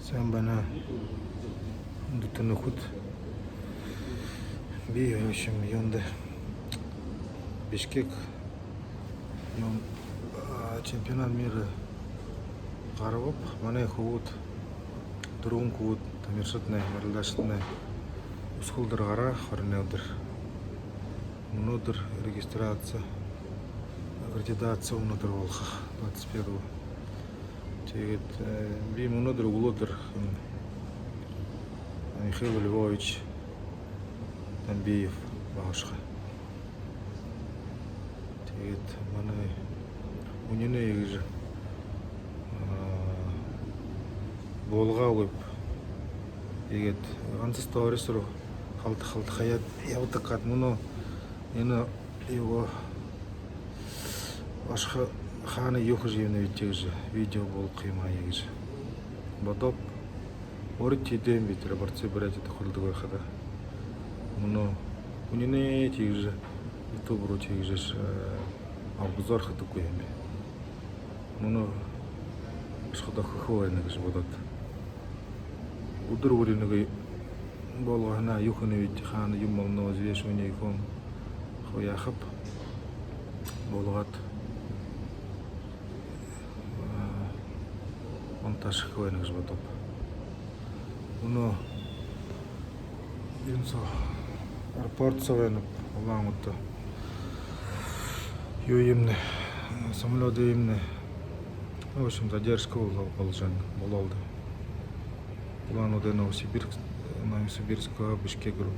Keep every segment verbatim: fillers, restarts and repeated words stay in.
Сайн байна, хүндэтэ нүхэд. Би, в общем, юундэ, Бишкек, ну, а, чемпионат мира гарабаб. Манай хүбүүд, дүрбэн хүбүүд, тамиршаднай, барилдаашаднай Үсэгэлдэр гараа, хорин нэгэ үдэр. Мүнөөдэр регистрация, аккредитация мүнөөдэр болохо, двадцать первого. Тиигээд, э, би мүнөөдэр үглөөдэр, м, Михаил Львович Дамбиев багшаһаа. Тиигээд манай үнинэй иигэжэ, а, буулгаагүйб. Тиигээд ганса сторис руу халта-, халта хаяад ябадаг гээд, мүнөө энэ юугээ ошохо, хаана юу хэжэ ябанабибди гэжэ видео болгохо юм аа гэжэ бодооб. Өөрын тиигээд би тэрэ борцой Буряадта хүдэлдэг байхадаа, мүнөө үнинэй тиигэжэ YouTube руу тиигэжэ, э, обзор хадаггүй юм би. Мүнөө ошоходоо хэхэ байна гэжэ бодоод. Үдэр бүри нэгэ болгоһоноо, юу хэнэ, хаана юм болоно, взвешивание хэнэ, хуу яахаб, болгоод, э, унтаашаха байна гэжэ бодооб. Мүнөө энэ соо, аэропорт соо байнаб, Улаан-Үдэ. Юу юм нэ, самолёт юм нэ. В общем, задержка болоо, боложо байна, болоол даа. Улаан-Үдэ, Новосибирск, Новосибирск, Бишкек руу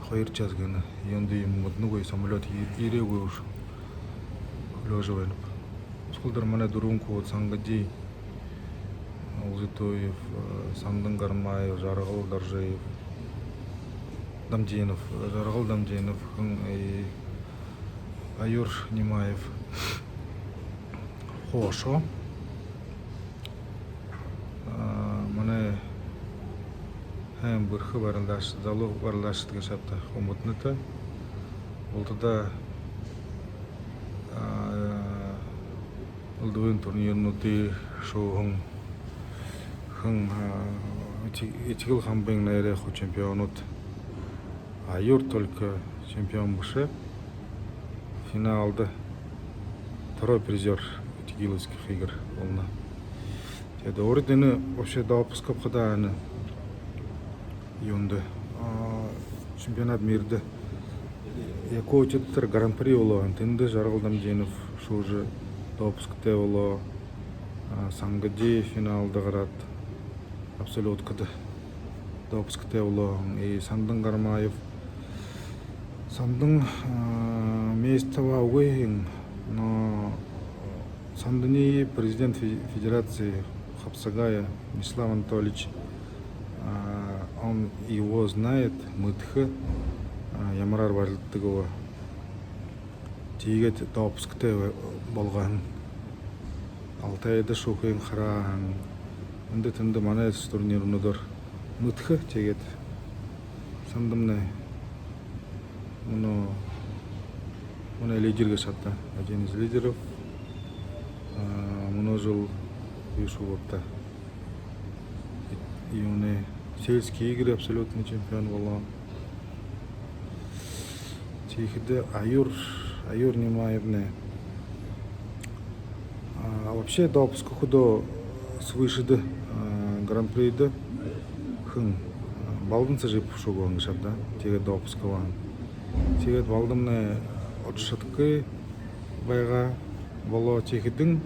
хоёр час гэнэ. Юундэ юм, мэдэнэгүй, самолёт е-, ерээгүй, үшөө хүлеэжэ байнаб. Үсэгэлдэр манай дүрбэн хүбүүд: Сангади Улзытуев, э, Сандан Гармаев, Жаргал Доржиев, Дамдинов, Жаргал Дамдинов, хэн, э, Аюр Нимаев. Хошоо. А, манай һайн бэрхэ барилдаашад, залуу барилдаашад гээшэ ааб даа, хуу мэдэнэт. Бултадаа, а, элдэбын турнирнуудые шүүһэн, хэн, а, Этиг-, Этигэл хамбын нээрээ хуу чемпионууд. Аюр только чемпион бэшэ. Финалда второй призёр Этигеловских игр болоно. Тиигээд өөрынгөө вообще допуск абахадаа, энэ юундэ, а, чемпионат мирдэ Якутида тэрэ гран-при болоо, тэндэ Жаргал Дамдинов шүүжэ допускатай болоо. А, Сангади финалда гараад, абсолюткада допускатай болоо. И Сандан Гармаев, Сандан, а, место абаагүй юм, но Санданиие президент фе-, федерации Хапсагая Мечислав Анатольевич, а, он его знает, мэдэхэ, а, ямараар барилдадаг бэ. Тиигээд допускатай болгоһон. Алтайда шүүхын харааһан. Эндэ тэндэ манай турнирнуудаар мэдэхэ. Тиигээд Сандамнай мүнөө, мүнөө лидер гээшэ ааб даа, один из лидеров. А, мүнөө жэл юу шүүбэб даа, юунэй, сельские игры абсолютный чемпион болоо. Тиихэдэ Аюр, Аюр Нимаевнай. А, вообще допуск хүдөө свыше дэ, а, гран-придэ хэн, а, Балдан Сажипов шүүгээ гээшэ ааб даа. Тиигээд допуск абаһан. Тиигээд Балдамнай ошохо шадахагүй байгаа болоо. Тиихэдэнь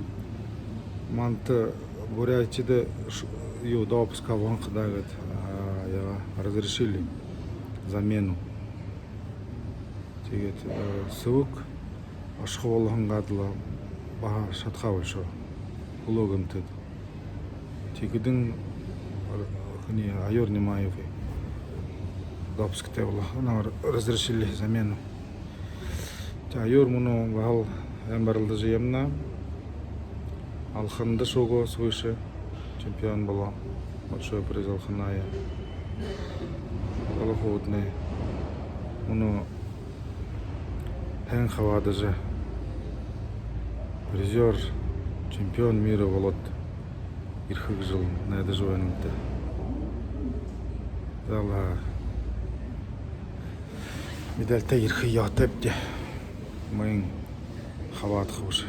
манда Бурятида ш-, юу, допуск абаһан хадаа гээд, а, яагаа, разрешили замену. Тиигээд, э, сэбэг ошохо болоһон гаад лэ баһа шадахаа болошоо. Хүлөө гэмтээд. Тиихэдэнь, э, хэниие, Аюр Нимаевые допускатай болоо. Оноогоор разрешили замену. Тэ, Аюр мүнөө баһал һайн барилдажа ябана. Алханда шүүгээ, свыше чемпион болоо. Большой приз Алханай. Балахууднай мүнөө һайн хабаадажа, призёр, чемпион мира болоод, Ерэхэ гэжэл найдажа байнабди. Зала медальтай ерэхэ ёһотойбди. Мүн хабаадаха бэшэ.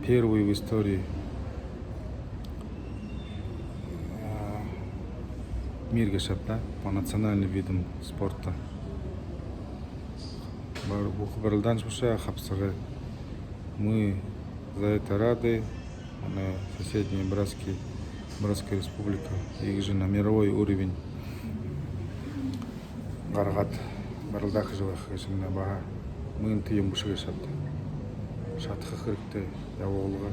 Первый в истории, а, мир гээшэ ааб даа, по национальным видам спорта. Бар-, бүхы барилдаан бэшэ, хабсагай. Мы за это рады. Манай соседний братский, братская республика иигэжэ на мировой уровень гаргаад барилдаа хэжэ байха гээшэмнай баһа мэнтэ юумэн бэшэ гээшэ ааб даа. Шадаха хэрэгтэй, ябуулга.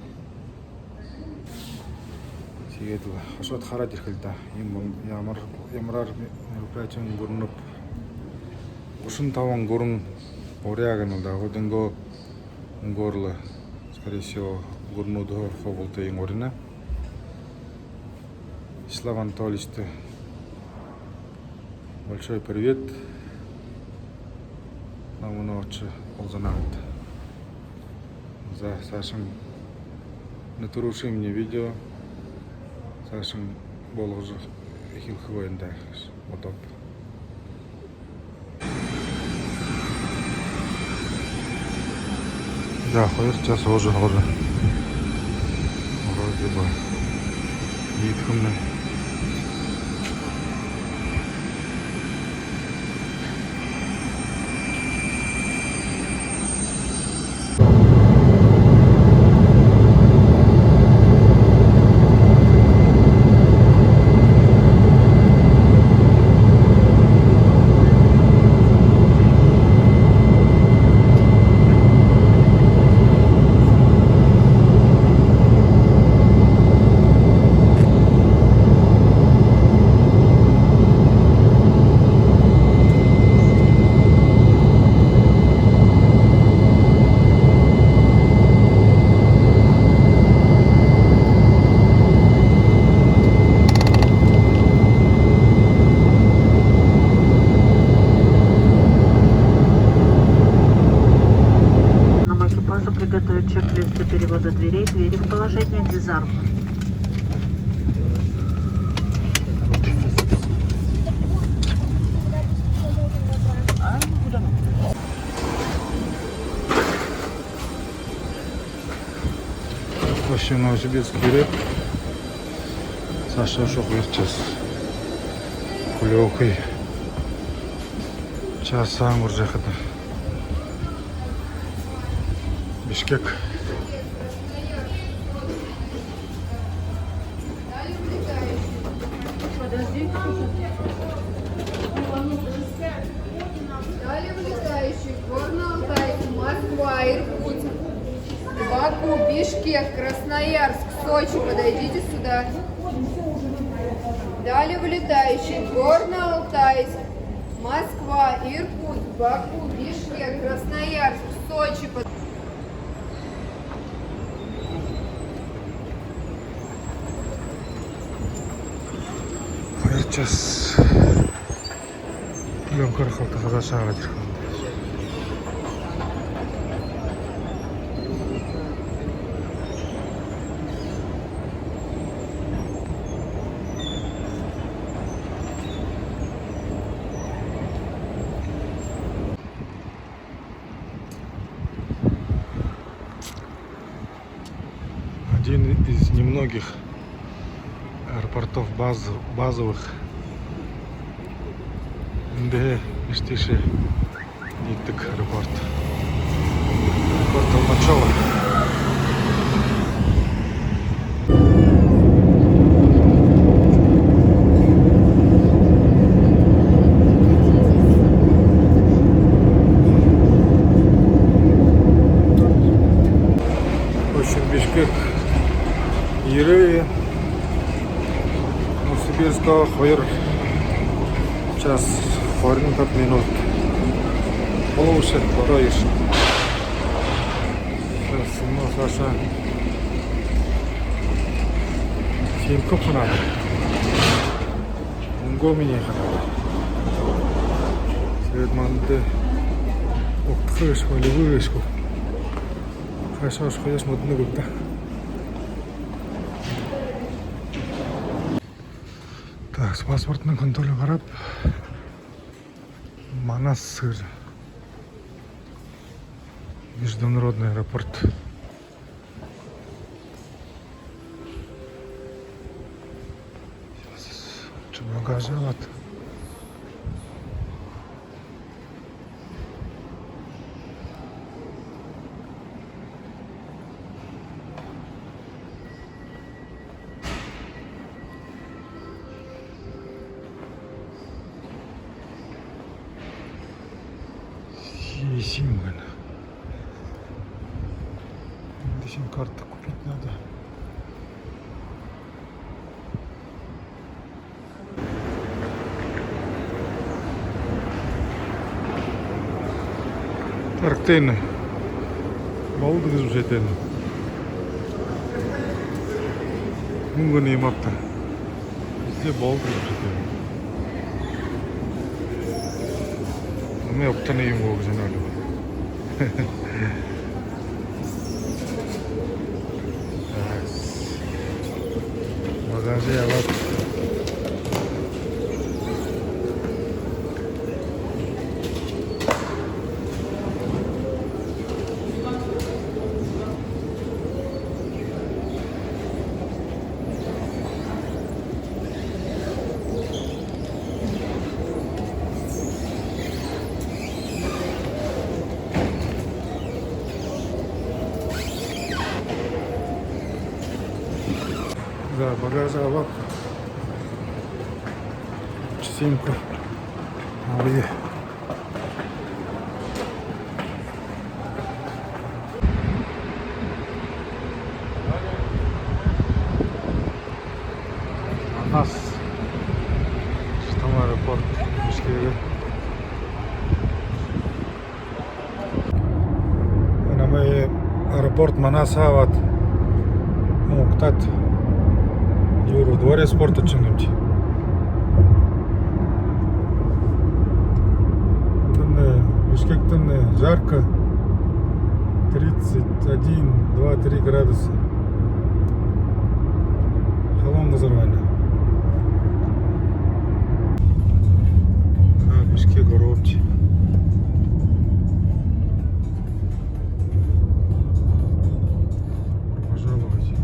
Тиигээд лэ хашаад хараад ерэхэл даа. Иимэ юм-, ямар, ямараар мероприятиин гүрэнэб. Гушан табан гүрэн уряа гэнэл даа. Хүдөө үнгөөр лэ, скорее всего, гүрэнүүдһөө хубилалтын урина. Вячеслав Анатольевичта большой привет. Намда ошожо уулзанагты. За, саашань нэтэрүүлшэмнай видео. Саашань болгожо эхилхэ байна даа. Удаа. За, хоёр час уже, уже. Вроде бы. Иигэхэмнай. Экипажу приготовить чек-лист для перевода дверей. Двери в положение дизарм. Вообще, Новосибирск ерээд, саашаа ошохо хоёр час. Хүлеэхэ час саан үржэ ябахада. Бишкек. Далее вылетающий. Горно-Алтайск, Москва, Иркутск, Баку, Бишкек, Красноярск, Сочи. Подойдите сюда. Далее вылетающий. Горно-Алтайск, Москва, Иркутск, Баку, Бишкек, Красноярск, Сочи. Хоёр час. Плёнкаар халтаха, саашаа гараад ерэхэ. Один из немногих аэропортов баз-, базовых. Эндэһээ иштэ тиишээ ниидэдэг аэропорт. Аэропорт Толмачёво. В общем, Бишкек ерээ. Новосибирскһээ хоёр час хорин табан минута. Болоо шэ, бодоо ерээ шэ. Сейчас, ну, саашаа сиимка ханаад, үнгөө минии ханаад. Тиигээд манда угтаха гээшэ гү, али үгы гээшэ гү. Хаашаа ошохо гээшэ мэдэнэгүйб даа. Паспортный контроль гараад, Манас сэр. Международный аэропорт. Сейчас багажи абаад. Сим байна. Эндэ сим-карта купить надо. Тархитан болодог гэжэ бэшээтэй. Мүнгэн юм ааб даа. Эндэ болодог гэжэ бэшээтэй. Манай угтана юм гү гэжэ һанаа. Багажи абаад. За, багажи абаад. Симка. Абая. Манас. Что там аэропорт Бишкека. Намайе аэропорт Манас абаад, ну, кстати, юрэ, Дворец спорта ошоно юм ши. Эндэ, Бишкектэнь жарко, тридцать один, два, три градуса. Халуун газар байна. А, Бишкек орообди. Пожалуйте.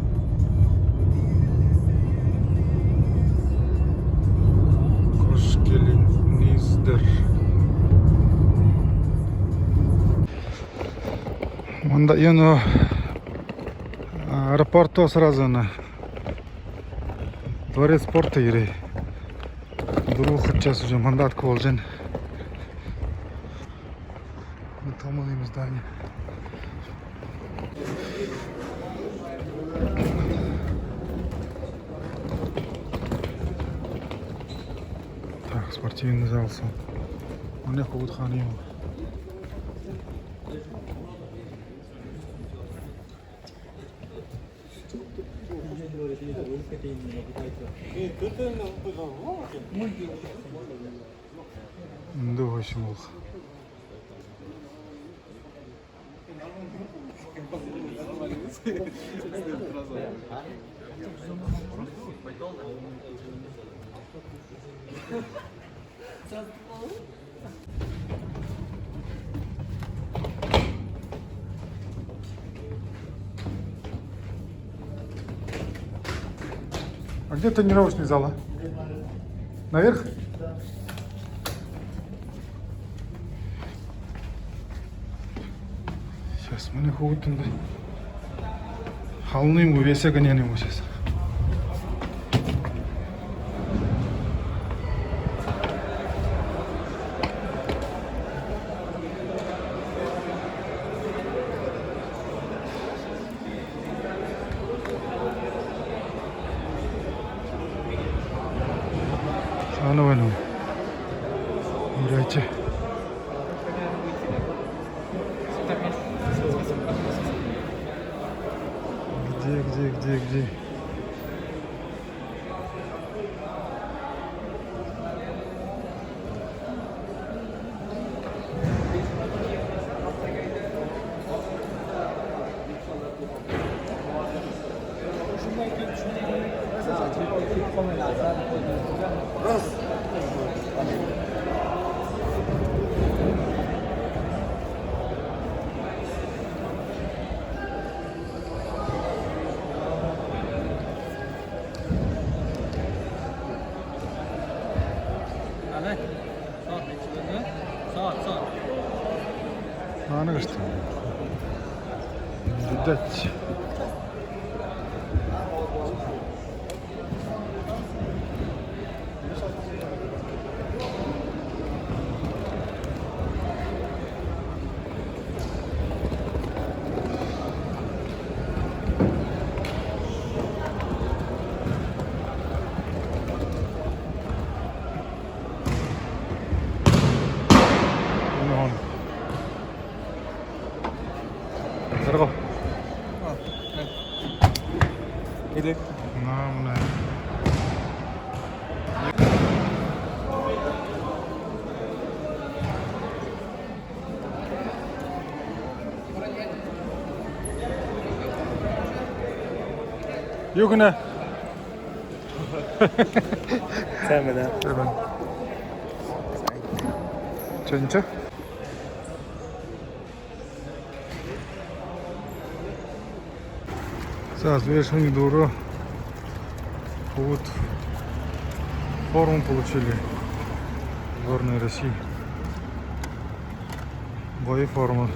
Хош келиниз даа. Манда юун, аэропорт сразу на Дворец спорта ерээ. Дүрбэ хадаа час уже манда атаха болжо байна. Томо юм здание. Так, спортивный зал соо. Манай хүүгэд хана юм. Эндэ хойшо юм. А где тренировочный зал, а? Наверх? Сейчас, манай хүүгэд эндэ халана юм гү, веса гэнэ юм гү сейчас. Саана байна. Ирээч. Где, где, где, где? Ана гэртэ. Видать. Тэрэ гү? Идэг. Наа, мүнөө. Юу хэнэ? Сайн байна. Сайн байна. Чэнчэ? За, взвешивание дүүрээ. Вот форму получили. Сборная России. Боеформа.